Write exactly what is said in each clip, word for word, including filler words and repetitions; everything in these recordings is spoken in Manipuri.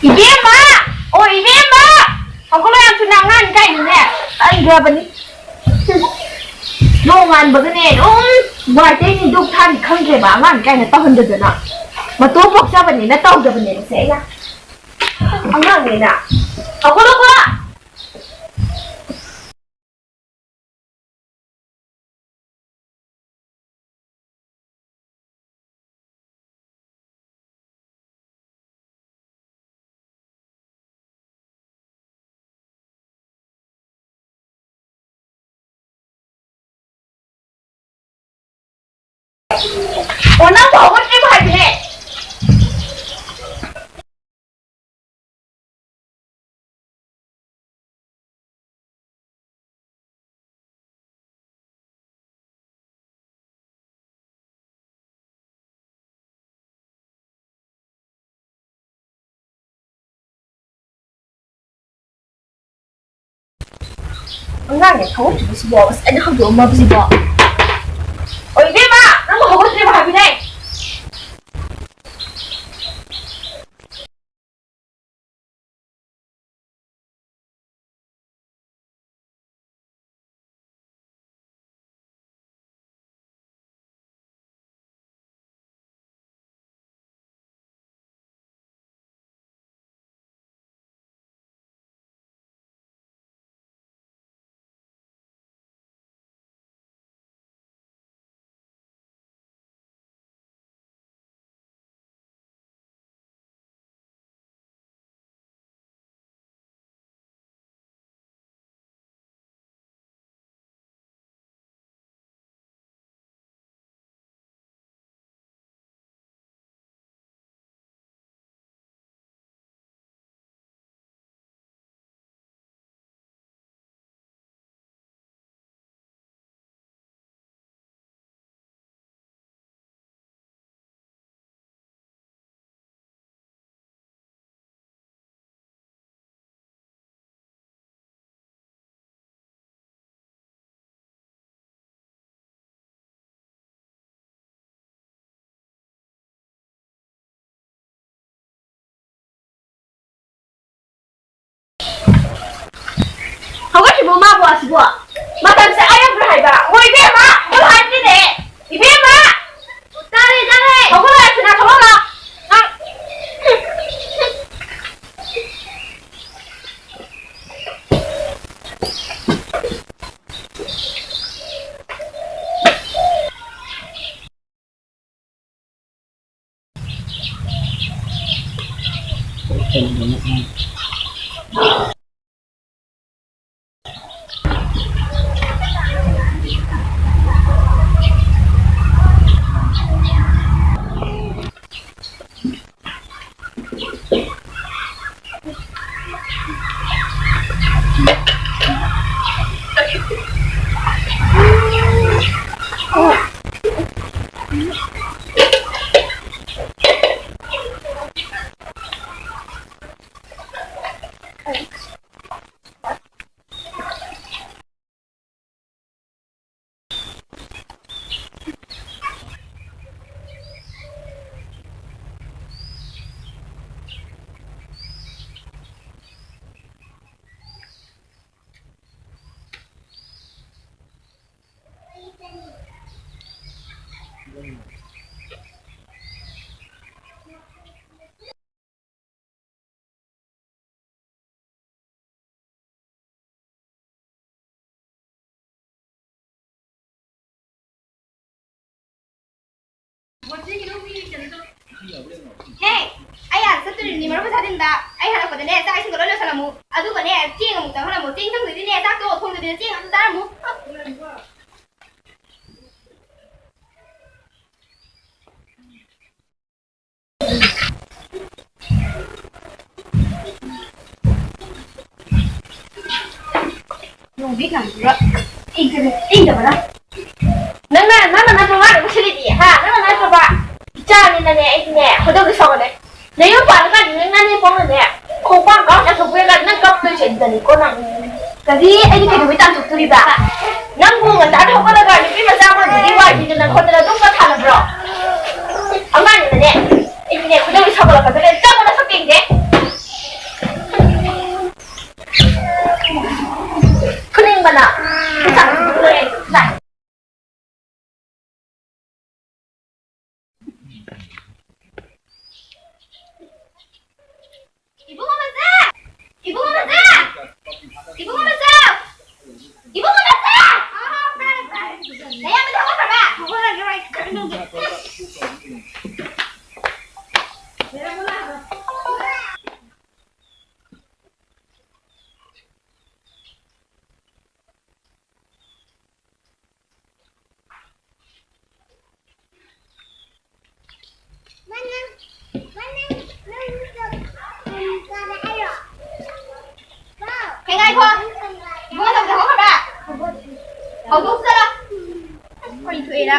ꯏꯕꯦꯝꯃ! ꯑꯣ, ꯏꯕꯦꯝꯃ! ꯍꯧꯒꯠꯂꯣ, ꯌꯥꯝ ꯊꯨꯅ, ꯑꯉꯥꯡ ꯀꯥꯏꯅꯅꯦ ꯇꯟꯈ꯭ꯔꯕꯅꯤ꯫ ꯅꯣꯡꯉꯥꯟꯕꯒꯅꯦ ꯑꯗꯨꯝ ꯋꯥꯏ ꯇꯩꯅꯤ, ꯗꯨꯛ ꯊꯥꯅꯤ ꯈꯪꯗ꯭ꯔꯦꯕ, ꯑꯉꯥꯡ ꯀꯥꯏꯅ ꯇꯧꯍꯟꯗꯗꯅ꯫ ꯃꯇꯣꯝ ꯄꯣꯛꯆꯕꯅꯤꯅ ꯇꯧꯗꯕꯅꯦꯕꯁꯦ ꯑꯩꯅ꯫ ꯑꯉꯥꯡꯅꯤꯅ꯫ ꯍꯧꯒꯠꯂꯣꯀꯣ! ꯑꯣ, ꯅꯪꯕꯨ ꯍꯧꯒꯠꯇ꯭ꯔꯤꯕ ꯍꯥꯏꯕꯅꯦ꯫ ꯑꯉꯥꯡꯅꯦ ꯍꯧꯒꯠꯇ꯭ꯔꯤꯕꯁꯤꯕꯣ? ꯑꯁ, ꯑꯩꯅ ꯍꯧꯗꯣꯛꯑꯝꯃꯕꯁꯤꯕꯣ? ꯑꯣ, ꯏꯕꯦꯝꯃ, ꯅꯪꯕꯨ ꯍꯧꯒꯠꯇ꯭ꯔꯤꯕ ꯍꯥꯏꯕꯅꯦ꯫ ꯃꯃꯥꯕꯨ ꯑꯁꯤꯕꯨ ꯃꯇꯝꯁꯦ ꯑꯥ ꯌꯧꯈ꯭ꯔꯦ ꯍꯥꯏꯕ꯫ ꯍꯣꯏ, ꯏꯕꯦꯝꯃ, ꯍꯧꯒꯠꯂꯣ ꯍꯥꯏꯕꯅꯤꯅꯦ꯫ ꯏꯕꯦꯝꯃ! ꯇꯥꯔꯦ, ꯇꯥꯔꯦ꯫ ꯍꯧꯒꯠꯂꯣ ꯍꯥꯏꯕꯅꯤꯅ, ꯊꯣꯛꯂꯛꯑꯣ꯫ ꯅꯪ ꯍꯦ, ꯑꯩ ꯑꯥ ꯆꯠꯇꯣꯔꯤꯕꯅꯤ ꯃꯔꯨꯞ ꯄꯩꯁꯥ ꯊꯤꯟꯕ꯫ ꯑꯩ ꯍꯜꯂꯛꯄꯗꯅꯦ ꯆꯥꯛ ꯏꯁꯤꯡꯒ ꯂꯣꯏ ꯂꯣꯏꯁꯜꯂꯝꯃꯨ꯫ ꯑꯗꯨꯒꯅꯦ ꯆꯦꯡ ꯑꯃꯨꯛ ꯆꯪꯍꯜꯂꯝꯃꯨ꯫ ꯆꯦꯡ ꯆꯪꯗꯣꯏꯗꯤꯅꯦ ꯆꯥꯛꯇꯣ ꯊꯣꯡꯗꯕꯤꯗ ꯆꯦꯡ ꯑꯗꯨꯝ ꯆꯥꯔꯝꯃꯨ꯫ ꯅꯣꯡꯗꯤ ꯀꯌꯥꯝ ꯆꯨꯔ ꯏꯪꯗꯕ, ꯏꯪꯗꯕꯅ꯫ ꯅꯪꯅ, ꯅꯪꯅ ꯅꯠꯇ꯭ꯔꯣ ꯃꯥꯅ ꯎꯁꯤꯜꯂꯤꯗꯤ? ꯍꯥ? ꯅꯪꯅ ꯅꯠꯇ꯭ꯔꯣꯕ? ꯏꯆꯥꯅꯤꯅꯅꯦ, ꯑꯩꯗꯤꯅꯦ, ꯈꯣꯏꯗꯧꯗꯤ ꯁꯥꯎꯒꯠꯂꯦ꯫ ꯅꯌꯨꯝ ꯄꯥꯜꯂꯀꯥꯟꯗ ꯅꯪ ꯅꯅꯦ ꯄꯣꯛꯅꯅꯦ, ꯈꯣꯡꯄꯥꯛ ꯀꯥꯎ ꯆꯥꯊꯣꯛꯄꯤꯔꯒ ꯅꯪ ꯀꯞꯇꯣꯏꯁꯦ ꯑꯗꯨꯗꯅꯤꯀꯣ ꯅꯪ꯫ ꯀꯔꯤ? ꯑꯩꯗꯤ ꯀꯩꯗꯧꯕꯩ ꯇꯥꯟꯊꯣꯛꯇꯣꯔꯤꯕ? ꯅꯪꯕꯨ ꯉꯟꯇꯥꯅ ꯍꯧꯒꯠꯂꯒ ꯅꯨꯄꯤ ꯃꯆꯥ ꯑꯃ ꯑꯗꯨꯗꯤ ꯋꯥꯏ ꯁꯤꯠꯇꯅ ꯈꯣꯠꯇꯅ ꯑꯗꯨꯝ ꯄꯣꯊꯥꯅꯕ꯭ꯔꯣ? ꯑꯉꯥꯡꯅꯤꯅꯅꯦ, ꯑꯩꯗꯤꯅꯦ, ꯈꯣꯏꯗꯧꯗꯤ ꯁꯥꯎꯒꯠꯂꯛꯀꯗꯧꯔꯦ꯫ ꯆꯪꯉꯣ, ꯅꯁꯛ ꯌꯦꯡꯒꯦ꯫ ꯀꯩ ꯉꯥꯏꯈꯣ꯫ ꯏꯕꯨꯡꯉꯣ ꯇꯧꯗꯦ ꯍꯧꯈ꯭ꯔꯕ? ꯍꯧꯗꯣꯛꯆꯔꯣ꯫ ꯑꯁ, ꯃꯩ ꯊꯣꯛꯑꯦꯗ꯫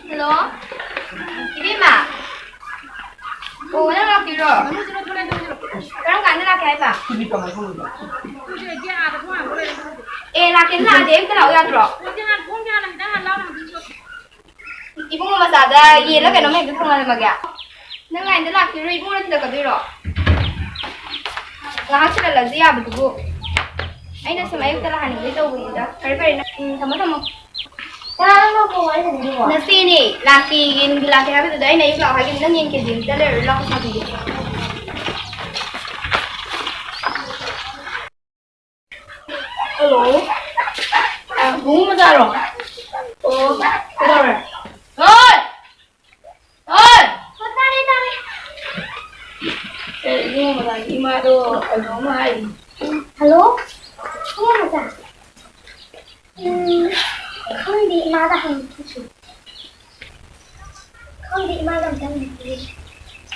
ꯍꯜꯂꯣ, ꯏꯕꯦꯝꯃ꯫ ꯑꯣ, ꯅꯪ ꯂꯥꯛꯇꯣꯏꯔꯣ? ꯀꯔꯝ ꯀꯥꯟꯗ ꯂꯥꯛꯀꯦ ꯍꯥꯏꯕ? ꯑꯦ, ꯂꯥꯛꯀꯦ, ꯂꯥꯛꯑꯗꯤ ꯑꯌꯨꯛꯇ ꯂꯥꯛꯑꯣ ꯌꯥꯗ꯭ꯔꯣ? ꯏꯕꯨꯡꯉꯣ ꯃꯆꯥꯗ ꯌꯦꯟꯂ ꯀꯩꯅꯣꯝ ꯍꯦꯛꯇ ꯊꯣꯡꯍꯜꯂꯝꯃꯒꯦ꯫ ꯅꯪ ꯂꯥꯏꯟꯗ ꯂꯥꯛꯈꯤꯔꯣꯏ, ꯏꯕꯨꯡꯉꯣꯅ ꯊꯤꯜꯂꯛꯀꯗꯣꯏꯔꯣ? ꯉꯥꯏꯍꯥꯛ ꯊꯤꯜꯍꯜꯂꯁꯨ ꯌꯥꯕꯗꯨꯕꯨ꯫ ꯑꯩꯅ ꯁꯨꯝ ꯑꯌꯨꯛꯇ ꯂꯥꯛꯍꯟꯅꯤꯡꯕꯩ ꯇꯧꯕꯅꯤꯗ꯫ ꯐꯔꯦ, ꯐꯔꯦ, ꯅꯪ, ꯎꯝ, ꯊꯝꯃꯣ, ꯊꯝꯃꯣ꯫ ꯀꯅꯥꯅꯣ ꯀꯧꯕ ꯍꯥꯏꯁꯤꯕꯣ? ꯅꯆꯦꯅꯦ, ꯂꯥꯛꯀꯦ, ꯌꯦꯟꯒꯤ ꯂꯥꯛꯀꯦ ꯍꯥꯏꯕꯗꯨꯗ ꯑꯩꯅ ꯑꯌꯨꯛ ꯂꯥꯛꯑꯣ ꯍꯥꯏꯒꯤꯕꯅꯤ꯫ ꯅꯪ ꯌꯦꯟ ꯀꯦꯖꯤ ꯑꯃꯇ ꯂꯩꯔꯨꯔꯣ ꯂꯥꯛꯑꯣ, ꯄꯩꯁꯥ ꯄꯤꯒꯦ꯫ ꯍꯜꯂꯣ꯫ ꯑ, ꯕꯨꯡꯉꯣ ꯃꯆꯥꯔꯣ? ꯑꯣ, ꯀꯩꯗꯧꯔꯦ? ꯍꯣꯏ! ꯍꯣꯏ! ꯑꯣ, ꯇꯥꯔꯦ, ꯇꯥꯔꯦ꯫ ꯑꯦ, ꯏꯕꯨꯡꯉꯣ ꯃꯆꯥꯒꯤ ꯏꯃꯥꯗꯣ ꯀꯩꯅꯣꯝꯃ ꯍꯥꯏꯔꯤ꯫ ꯍꯜꯂꯣ? ꯏꯕꯨꯡꯉꯣ ꯃꯆꯥ꯫ ꯎꯝ, ꯈꯪꯗꯦ, ꯏꯃꯥꯗ ꯍꯪꯉꯨꯈꯤꯒꯦ꯫ ꯈꯪꯗꯦ, ꯏꯃꯥꯗ ꯑꯝꯇ ꯍꯪꯉꯨꯈꯤꯒꯦ꯫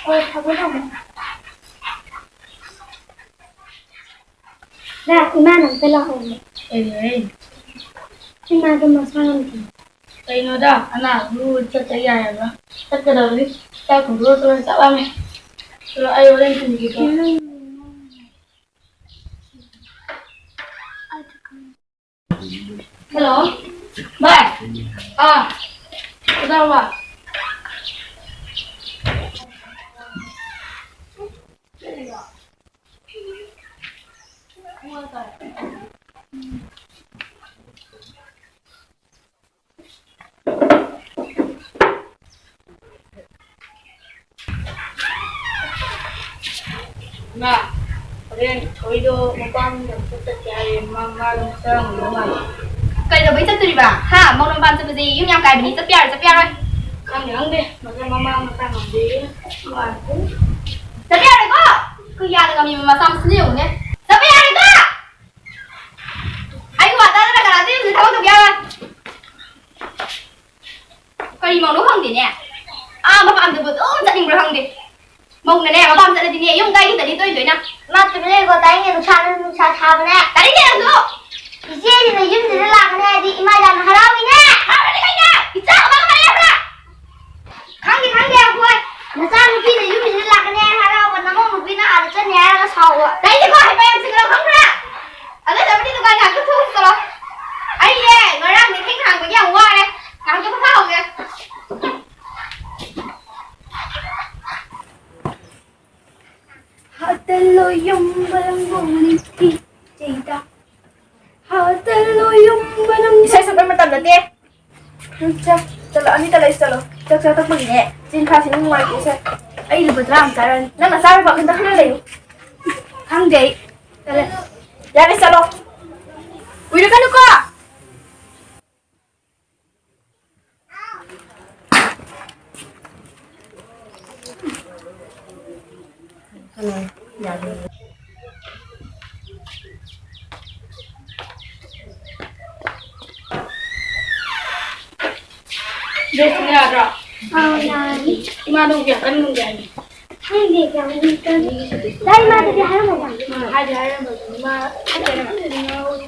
ꯍꯣꯏ, ꯊꯝꯃꯣ, ꯊꯝꯃꯣ꯫ ꯂꯥ, ꯏꯃꯥꯅ ꯑꯝꯇ ꯂꯥꯛꯑꯣꯌꯦ꯫ ꯀꯩꯒꯤꯅꯣꯍꯦ? ꯏꯃꯥꯗꯣ ꯃꯁꯥ ꯉꯝꯗꯦ꯫ ꯀꯩꯅꯣꯗ, ꯑꯅꯥꯕꯕꯨ ꯆꯠꯇ ꯌꯥꯏ ꯍꯥꯏꯕ꯭ꯔꯥ? ꯆꯠꯀꯗꯕꯅꯤ꯫ ꯆꯥꯛ ꯊꯣꯡꯗꯣꯛꯑꯣ, ꯆꯠꯂꯣ, ꯆꯥꯛ ꯂꯥꯝꯃꯦ꯫ ꯆꯠꯂꯣ, ꯑꯩ ꯍꯣꯔꯦꯟ ꯊꯤꯟꯕꯤꯒꯦꯀꯣ꯫ ꯎꯝ꯫ ꯍꯜꯂꯣ꯫ ꯚꯥꯏ꯫ ꯑꯥ꯫ ꯀꯩꯗꯧꯔꯕ? ꯏꯃꯥ, ꯍꯣꯔꯦꯟ ꯊꯣꯏꯗꯣ ꯃꯄꯥꯝꯗ ꯑꯝꯇ ꯆꯠꯀꯦ ꯍꯥꯏꯌꯦ꯫ ꯃꯥ, ꯃꯥ ꯃꯆꯥ ꯉꯝꯗꯧ ꯃꯥꯜꯂꯦ꯫ ꯀꯩꯗꯧꯕꯩ ꯆꯠꯇꯣꯔꯤꯕ? ꯍꯥ? ꯃꯧꯅ ꯃꯄꯥꯝ ꯆꯠꯄꯁꯦ ꯌꯨꯝ ꯌꯥꯝ ꯀꯥꯏꯕꯅꯤ꯫ ꯆꯠꯄ ꯌꯥꯔꯣꯏ, ꯆꯠꯄ ꯌꯥꯔꯣꯏ꯫ ꯈꯪꯗꯦ, ꯈꯪꯗꯦ꯫ ꯃꯆꯥ, ꯃꯃꯥ ꯃꯆꯥ ꯉꯝꯗꯦꯌꯦ꯫ ꯆꯠꯄ ꯌꯥꯔꯣꯏꯀꯣ? ꯑꯩꯈꯣꯏ ꯌꯥꯗ ꯉꯝꯃꯤ ꯃꯆꯥ ꯃꯁꯤꯡꯗꯣ ꯌꯦꯡꯉꯨꯅꯦ꯫ ꯆꯠꯄ ꯌꯥꯔꯣꯏꯀꯣ? ꯑꯩꯒꯤ ꯋꯥ ꯇꯥꯗꯅ ꯀꯅꯥꯗ ꯌꯨꯝꯗ ꯊꯕꯛ ꯇꯧꯕ ꯌꯥꯔꯣꯏ꯫ ꯀꯔꯤ ꯃꯧꯅꯣ ꯈꯪꯗꯦꯅꯦ꯫ ꯑꯥ, ꯃꯄꯥꯟꯗꯕꯨ ꯑꯗꯨꯝ ꯆꯠꯅꯤꯡꯕ꯭ꯔꯥ ꯈꯪꯗꯦ꯫ ꯃꯧꯅꯅꯦ, ꯃꯄꯥꯟ ꯆꯠꯂꯗꯤꯅꯦ, ꯌꯨꯝ ꯀꯥꯏꯒꯤ ꯆꯠꯂꯤ ꯇꯣꯏ ꯇꯣꯏꯅ꯫ ꯏꯃꯥ, ꯇꯨꯃꯤꯟ ꯂꯩꯀꯣ, ꯇꯥꯅꯤꯡꯗꯦ, ꯅꯨꯡꯁꯥꯅ ꯅꯨꯡꯁꯥ ꯁꯥꯕꯅꯦ꯫ ꯇꯥꯅꯤꯡꯗꯦ ꯅꯪꯁꯨ꯫ ꯏꯆꯦꯁꯤꯅ ꯌꯨꯝꯁꯤꯗ ꯂꯥꯛꯀꯅꯤ ꯍꯥꯏꯗꯤ ꯏꯃꯥ ꯌꯥꯝꯅ ꯍꯔꯥꯎꯏꯅꯦ꯫ ꯍꯔꯥꯎꯔꯗꯤ ꯀꯩꯅꯣ? ꯏꯆꯥ ꯑꯃꯒ ꯃꯔꯩ ꯌꯥꯕ꯭ꯔꯥ? ꯈꯪꯗꯦ, ꯈꯪꯗꯦ, ꯑꯩꯈꯣꯏ ꯅꯆꯥꯅꯨꯄꯤꯅ ꯌꯨꯝꯁꯤꯗ ꯂꯥꯛꯀꯅꯤ ꯍꯥꯏꯅ ꯍꯔꯥꯎꯕ, ꯅꯃꯧ ꯅꯨꯄꯤꯅ ꯑꯥꯗ ꯆꯠꯅꯤ ꯍꯥꯏꯔꯒ ꯁꯥꯎꯕ꯫ ꯇꯥꯅꯤꯡꯗꯦꯀꯣ, ꯍꯩꯄꯥ ꯌꯥꯝ ꯁꯥꯒꯠꯂꯦ, ꯈꯪꯕ꯭ꯔꯥ? ꯑꯗꯨ ꯆꯠꯄꯗꯤ ꯗꯨꯀꯥꯟ ꯉꯥꯏꯍꯥꯛꯇ ꯊꯣꯛꯎꯁꯤ ꯆꯠꯂꯣ꯫ ꯑꯩꯅꯦ, ꯉꯔꯥꯡꯗꯤ ꯊꯦꯡꯅ ꯍꯥꯡꯕꯒꯤ ꯌꯥꯝ ꯋꯥꯔꯦ꯫ ꯉꯥꯏꯍꯥꯛꯇ ꯄꯣꯊꯥꯍꯧꯒꯦ꯫ ꯍꯥꯇꯜꯂꯣ ꯌꯨꯝꯕ ꯅꯪꯕꯨ ꯅꯤꯡꯊꯤ ꯆꯩꯗ꯫ ꯍꯥꯇꯜꯂꯣ ꯌꯨꯝꯕ ꯅꯪꯕꯨ ꯏꯁꯩ ꯁꯛꯄꯩ ꯃꯇꯝ ꯅꯠꯇꯦ꯫ ꯎꯝ, ꯆꯠ-, ꯆꯠꯂꯣ, ꯑꯅꯤ ꯆꯠꯂꯁꯤ, ꯆꯠꯂꯣ꯫ ꯆꯥꯛ ꯆꯥ ꯇꯣꯛꯄꯒꯤꯅꯦ, ꯆꯤꯟ ꯈꯥꯁꯤ ꯅꯨꯡꯉꯥꯏꯇꯦ, ꯁꯦ꯫ ꯑꯩ ꯂꯨꯄꯥ ꯇꯔꯥ ꯑꯃ ꯆꯥꯔꯅꯤ꯫ ꯅꯪꯅ ꯆꯥꯔꯣꯏ ꯄꯥꯛ ꯈꯟꯗ ꯈꯔ ꯂꯩꯌꯨ꯫ ꯈꯪꯗꯦ ꯑꯩ꯫ ꯆꯠꯂꯦ꯫ ꯌꯥꯔꯦ, ꯆꯠꯂꯣ꯫ ꯀꯨꯏꯔꯛꯀꯅꯨꯀꯣ꯫ ꯗ꯭ꯔꯦꯁꯇꯨꯅ ꯌꯥꯗ꯭ꯔꯣ? ꯑꯥ, ꯌꯥꯔꯅꯤ꯫ ꯏꯃꯥꯗꯣ ꯀꯌꯥ ꯀꯟꯅ ꯉꯝꯗꯦ ꯍꯥꯏꯕꯅꯤ꯫ ꯈꯪꯗꯦ, ꯀꯌꯥ ꯀꯟꯅ ꯉꯝꯗꯦ꯫ ꯗꯥ ꯏꯃꯥꯗꯗꯤ ꯍꯥꯏꯔꯝꯃꯕ? ꯎꯝ, ꯍꯥꯏꯗꯤ ꯍꯥꯏꯔꯝꯃꯕꯅꯤ꯫ ꯏꯃꯥ ꯍꯥꯏꯗꯤ ꯍꯥꯏꯔꯝꯃꯕꯅꯤ꯫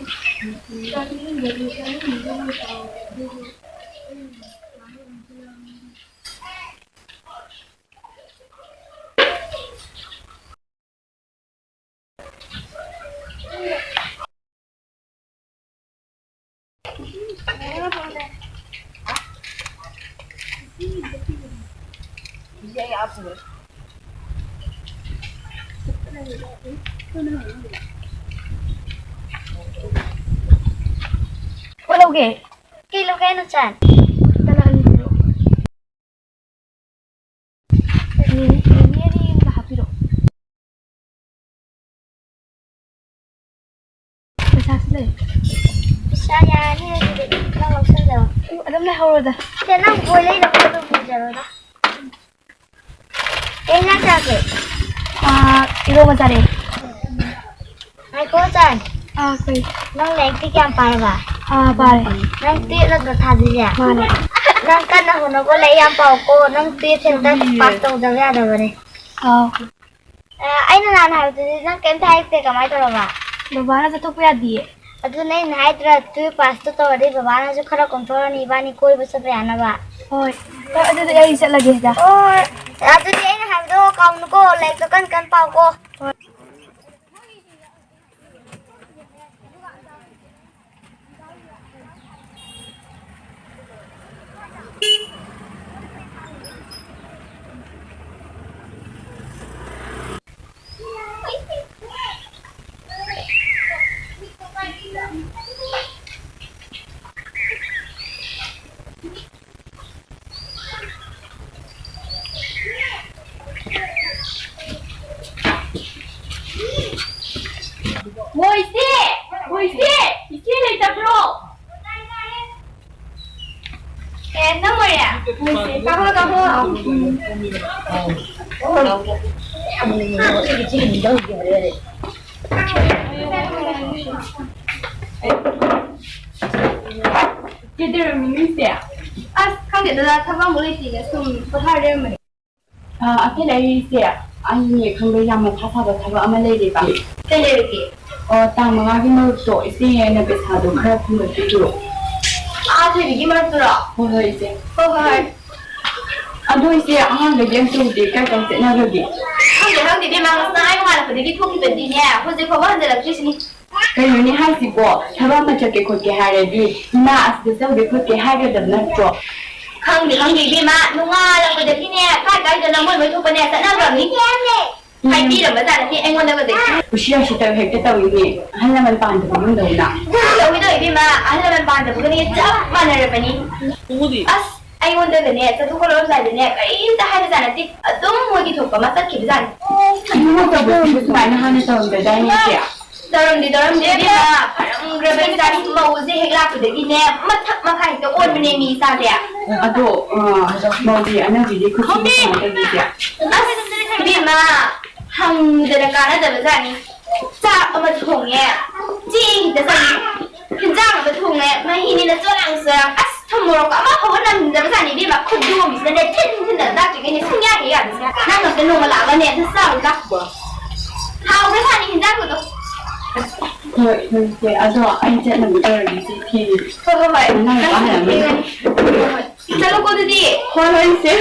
ꯂꯧꯒꯦ꯫ ꯀꯩ ꯂꯧꯒꯦ ꯍꯥꯏꯅꯣ, ꯆꯟ? ꯇꯂꯥ ꯑꯅꯤ ꯄꯤꯔꯛꯑꯣ꯫ ꯃꯤꯃꯤ, ꯃꯤꯃꯤ ꯑꯅꯤ ꯑꯃꯒ ꯍꯥꯞꯄꯤꯔꯛꯑꯣ꯫ ꯄꯩꯁꯥꯁꯨ ꯂꯩ꯫ ꯄꯩꯁꯥ ꯌꯥꯔꯅꯤ ꯑꯗꯨꯗꯤ, ꯅꯪ ꯂꯧꯁꯜꯂꯣ꯫ ꯎ, ꯑꯗꯨꯝ ꯂꯩꯍꯧꯔꯣꯗ꯫ ꯁꯦ, ꯅꯪ ꯕꯣꯏ ꯂꯩꯅꯕꯗꯣ ꯑꯗꯨꯝ ꯄꯨꯖꯔꯣꯗ꯫ ꯀꯩ ꯏꯟꯖꯥꯡ ꯆꯥꯒꯦ? ꯑꯥ, ꯏꯔꯣꯝꯕ ꯆꯥꯔꯛꯑꯦ꯫ ꯉꯥꯏꯈꯣ, ꯆꯟ꯫ ꯑꯥ, ꯀꯩ? ꯅꯪ ꯂꯥꯏꯔꯤꯛꯇꯤ ꯀꯌꯥꯝ ꯄꯥꯔꯕ? ꯑꯥ, ꯄꯥꯔꯦ꯫ ꯅꯪ ꯇꯨꯌꯦꯜꯞ ꯅꯠꯇ꯭ꯔꯣ ꯊꯥꯗꯣꯏꯁꯦ? ꯃꯥꯅꯦ꯫ ꯅꯪ ꯀꯟꯅ ꯍꯣꯠꯅꯧꯀꯣ, ꯂꯥꯏꯔꯤꯛ ꯌꯥꯝ ꯄꯥꯎꯀꯣ꯫ ꯅꯪ ꯇꯨꯌꯦꯜꯞꯁꯦ ꯑꯝꯇ ꯄꯥꯁ ꯇꯧꯗꯕ ꯌꯥꯗꯕꯅꯦ꯫ ꯑꯥꯎ꯫ ꯑ, ꯑꯩꯅ ꯅꯍꯥꯟ ꯍꯥꯏꯕꯗꯨꯗꯤ ꯅꯪ ꯀꯩꯝꯇ ꯍꯥꯏꯔꯛꯇꯦ, ꯀꯃꯥꯏꯅ ꯇꯧꯔꯕ? ꯕꯕꯥꯅ ꯆꯠꯊꯣꯛꯄ ꯌꯥꯗꯤꯌꯦ꯫ ꯑꯗꯨꯅꯦ ꯑꯩꯅ ꯍꯥꯏꯗ꯭ꯔꯥ, ꯇꯨꯌꯦꯜꯞ ꯄꯥꯁꯇꯣ ꯇꯧꯔꯗꯤ ꯕꯕꯥꯅꯁꯨ ꯈꯔ ꯀꯣꯝꯊꯣꯛꯑꯅꯤ, ꯏꯕꯥꯅꯤ ꯀꯣꯏꯕ ꯆꯠꯄ ꯌꯥꯅꯕ꯫ ꯍꯣꯏ꯫ ꯍꯣꯏ, ꯑꯗꯨꯗꯤ ꯑꯩ ꯆꯠꯂꯒꯦ ꯁꯤꯗ꯫ ꯍꯣꯏ, ꯑꯗꯨꯗꯤ ꯑꯩꯅ ꯍꯥꯏꯕꯗꯣ ꯀꯥꯎꯅꯨꯀꯣ, ꯂꯥꯏꯔꯤꯛꯇꯣ ꯀꯟ ꯀꯟ ꯄꯥꯎꯀꯣ꯫ ꯍꯣꯏ꯫ ꯍꯣ, ꯏꯆꯦ! ꯍꯣ, ꯏꯆꯦ! ꯏꯆꯦ ꯂꯩꯇꯕ꯭ꯔꯣ? ꯑꯦ, ꯅꯪ ꯑꯣꯏꯔꯦ? ꯍꯣ, ꯏꯆꯦ, ꯀꯥꯈꯠꯂꯣ, ꯀꯥꯈꯠꯂꯣ꯫ ꯀꯩꯗꯧꯔꯝꯃꯤꯅꯣ, ꯏꯆꯦ? ꯑꯁ, ꯈꯪꯗꯦꯗ, ꯊꯕꯛ ꯑꯃꯨꯛ ꯂꯩꯇꯦꯅ ꯁꯨꯝ ꯄꯣꯊꯥꯔ ꯂꯩꯔꯝꯕꯅꯦ꯫ ꯑ, ꯑꯇꯩ ꯂꯩꯔꯤꯁꯦ, ꯑꯩꯅꯦ ꯈꯪꯕ꯭ꯔꯥ, ꯌꯥꯝ ꯃꯊꯥ ꯁꯥꯕ ꯊꯕꯛ ꯑꯃ ꯂꯩꯔꯦꯕ꯫ ꯀꯩ ꯂꯩꯔꯒꯦ? ꯑꯣ, ꯇꯥꯡ ꯃꯉꯥꯒꯤ ꯃꯔꯨꯞꯇꯣ, ꯏꯆꯦ ꯑꯩꯅ ꯄꯩꯁꯥꯗꯣ ꯈꯔ ꯊꯨꯡꯒꯠꯄꯤꯔꯣ꯫ ꯑꯥ, ꯊꯣꯏꯕꯤꯒꯤ ꯃꯔꯨꯞꯇꯨꯔꯣ? ꯍꯣꯏ, ꯍꯣꯏ, ꯏꯆꯦ꯫ ꯍꯣꯏ, ꯍꯣꯏ, ꯍꯣꯏ꯫ ꯑꯗꯣ ꯏꯆꯦ, ꯑꯉꯥꯡꯈꯩꯗꯤ ꯑꯝꯇ ꯎꯗꯦ, ꯀꯥꯏ ꯀꯥꯏ ꯆꯠꯅꯈ꯭ꯔꯒꯦ? ꯈꯪꯗꯦ, ꯈꯪꯗꯦ, ꯏꯕꯦꯝꯃ, ꯉꯁꯥꯏ ꯅꯣꯡꯉꯥꯜꯂꯛꯄꯗꯒꯤ ꯊꯣꯛꯈꯤꯕꯗꯤꯅꯦ, ꯍꯧꯖꯤꯛ ꯐꯥꯎꯕ ꯍꯟꯖꯤꯜꯂꯛꯇ꯭ꯔꯤꯁꯤꯅꯤ꯫ ꯀꯩꯅꯣꯅꯦ ꯍꯥꯏꯁꯤꯕꯣ? ꯊꯕꯛ ꯑꯃ ꯆꯠꯀꯦ ꯈꯣꯠꯀꯦ ꯍꯥꯏꯔꯗꯤ ꯏꯃꯥ ꯑꯁꯤꯗ ꯆꯧꯒꯦ ꯈꯣꯠꯀꯦ ꯍꯥꯏꯒꯗꯕ ꯅꯠꯇ꯭ꯔꯣ? ꯈꯪꯗꯦ, ꯈꯪꯗꯦ ꯏꯕꯦꯝꯃ, ꯅꯣꯡꯉꯥꯜꯂꯛꯄꯗꯒꯤꯅꯦ ꯀꯥꯏ ꯀꯥꯏꯗꯅꯣ ꯃꯣꯏ ꯃꯣꯏ ꯊꯣꯛꯄꯅꯦ ꯆꯠꯅꯈ꯭ꯔꯕꯅꯤ꯫ ꯍꯥꯏꯕꯤꯔꯝꯕ ꯖꯥꯠ ꯅꯠꯇꯦ ꯑꯩꯉꯣꯟꯗꯒꯁꯦ꯫ ꯀꯨꯁꯤ ꯔꯥꯁꯤ ꯇꯧ ꯍꯦꯛꯇ ꯇꯧꯏꯅꯦ, ꯑꯍꯜ ꯂꯃꯟ ꯄꯥꯟꯗꯕ ꯏꯃꯨꯡꯗꯧꯅ꯫ ꯇꯧꯏꯗꯣ ꯏꯕꯦꯝꯃ, ꯑꯍꯜ ꯂꯃꯟ ꯄꯥꯟꯗꯕꯒꯅꯦ ꯆꯞ ꯃꯥꯟꯅꯔꯕꯅꯤ꯫ ꯑꯁ, ꯑꯩꯉꯣꯟꯗꯒꯅꯦ ꯆꯠꯊꯣꯛ ꯈꯣꯠꯂꯛꯑꯝꯗꯥꯏꯗꯅꯦ ꯀꯔꯤꯝꯇ ꯍꯥꯏꯕ ꯖꯥꯠ ꯅꯠꯇꯦ, ꯑꯗꯨꯝ ꯃꯣꯏꯒꯤ ꯊꯣꯛꯄ ꯑꯃ ꯆꯠꯈꯤꯕ ꯖꯥꯠꯅꯤ꯫ ꯏꯃꯨꯡ ꯇꯧꯕꯁꯤꯕꯨ ꯁꯨꯃꯥꯏꯅ ꯍꯥꯟꯅ ꯇꯧꯔꯝꯗꯗꯥꯏꯅꯦ ꯏꯆꯦ? ꯇꯧꯔꯝꯗꯦ, ꯇꯧꯔꯝꯗꯦ ꯏꯕꯦꯝꯃ, ꯐꯔꯝꯈ꯭ꯔꯕ ꯏꯆꯥꯅꯤ꯫ ꯃꯧꯁꯦ ꯍꯦꯛ ꯂꯥꯛꯄꯗꯒꯤꯅꯦ ꯃꯊꯛ ꯃꯈꯥ ꯍꯦꯛꯇ ꯑꯣꯟꯕꯅꯦ ꯃꯤ ꯏꯆꯥꯁꯦ꯫ ꯑꯗꯣ, ꯑ, ꯃꯧꯒꯤ ꯑꯅꯧꯕꯤꯒꯤ ꯈꯨꯠꯁꯤꯕꯨ ꯀꯃꯥꯏꯅ ꯇꯧꯕꯤꯒꯦ? ꯑꯁ ꯏꯕꯦꯝꯃ, ꯍꯪꯗꯅ ꯀꯥꯟꯅꯗꯕ ꯖꯥꯠꯅꯤ꯫ ꯆꯥꯛ ꯑꯃ ꯊꯣꯡꯉꯦ, ꯆꯦꯡ ꯈꯤꯇ ꯆꯪꯉꯤ꯫ ꯍꯤꯟꯖꯥꯡ ꯑꯃ ꯊꯣꯡꯉꯦ, ꯃꯍꯤꯅꯤꯅ ꯆꯣꯔꯥꯡ ꯆꯣꯔꯥꯡ꯫ ꯑꯁ, ꯊꯨꯝ ꯃꯣꯔꯣꯛꯀ ꯑꯃꯐꯥꯎꯕ ꯅꯝꯗꯕ ꯖꯥꯠꯅꯤ ꯏꯕꯦꯝꯃ꯫ ꯈꯨꯗꯣꯝꯁꯤꯅꯅꯦ ꯊꯤꯟ ꯊꯤꯟꯗꯅ ꯆꯥꯛꯇ꯭ꯔꯤꯉꯩꯅꯦ ꯁꯨꯡꯌꯥ ꯍꯦꯛ ꯌꯥꯗꯦ꯫ ꯅꯪ ꯑꯝꯇ ꯅꯣꯡꯃ ꯂꯥꯛꯑꯒꯅꯦ ꯑꯝꯇ ꯆꯥꯔꯨ ꯂꯥꯛꯈꯣ꯫ ꯍꯥꯎꯈ꯭ꯔ ꯖꯥꯠꯅꯤ ꯍꯤꯟꯖꯥꯡꯗꯨꯗꯣ꯫ ꯍꯣꯏ, ꯍꯣꯏ, ꯏꯆꯦ꯫ ꯑꯗꯣ ꯑꯩ ꯆꯠꯅꯕ ꯇꯧꯔꯒꯦ, ꯏꯆꯦ, ꯊꯦꯡꯉꯦ꯫ ꯍꯣꯏ, ꯍꯣꯏ, ꯍꯣꯏ꯫ ꯅꯪ ꯅꯪ ꯀꯥꯟꯅꯔꯝꯃꯤ꯫ ꯊꯦꯡꯉꯅꯤ꯫ ꯍꯣꯏ, ꯍꯣꯏ꯫ ꯆꯠꯂꯣꯀꯣ ꯑꯗꯨꯗꯤ꯫ ꯍꯣꯏ, ꯍꯣꯏ, ꯏꯆꯦ꯫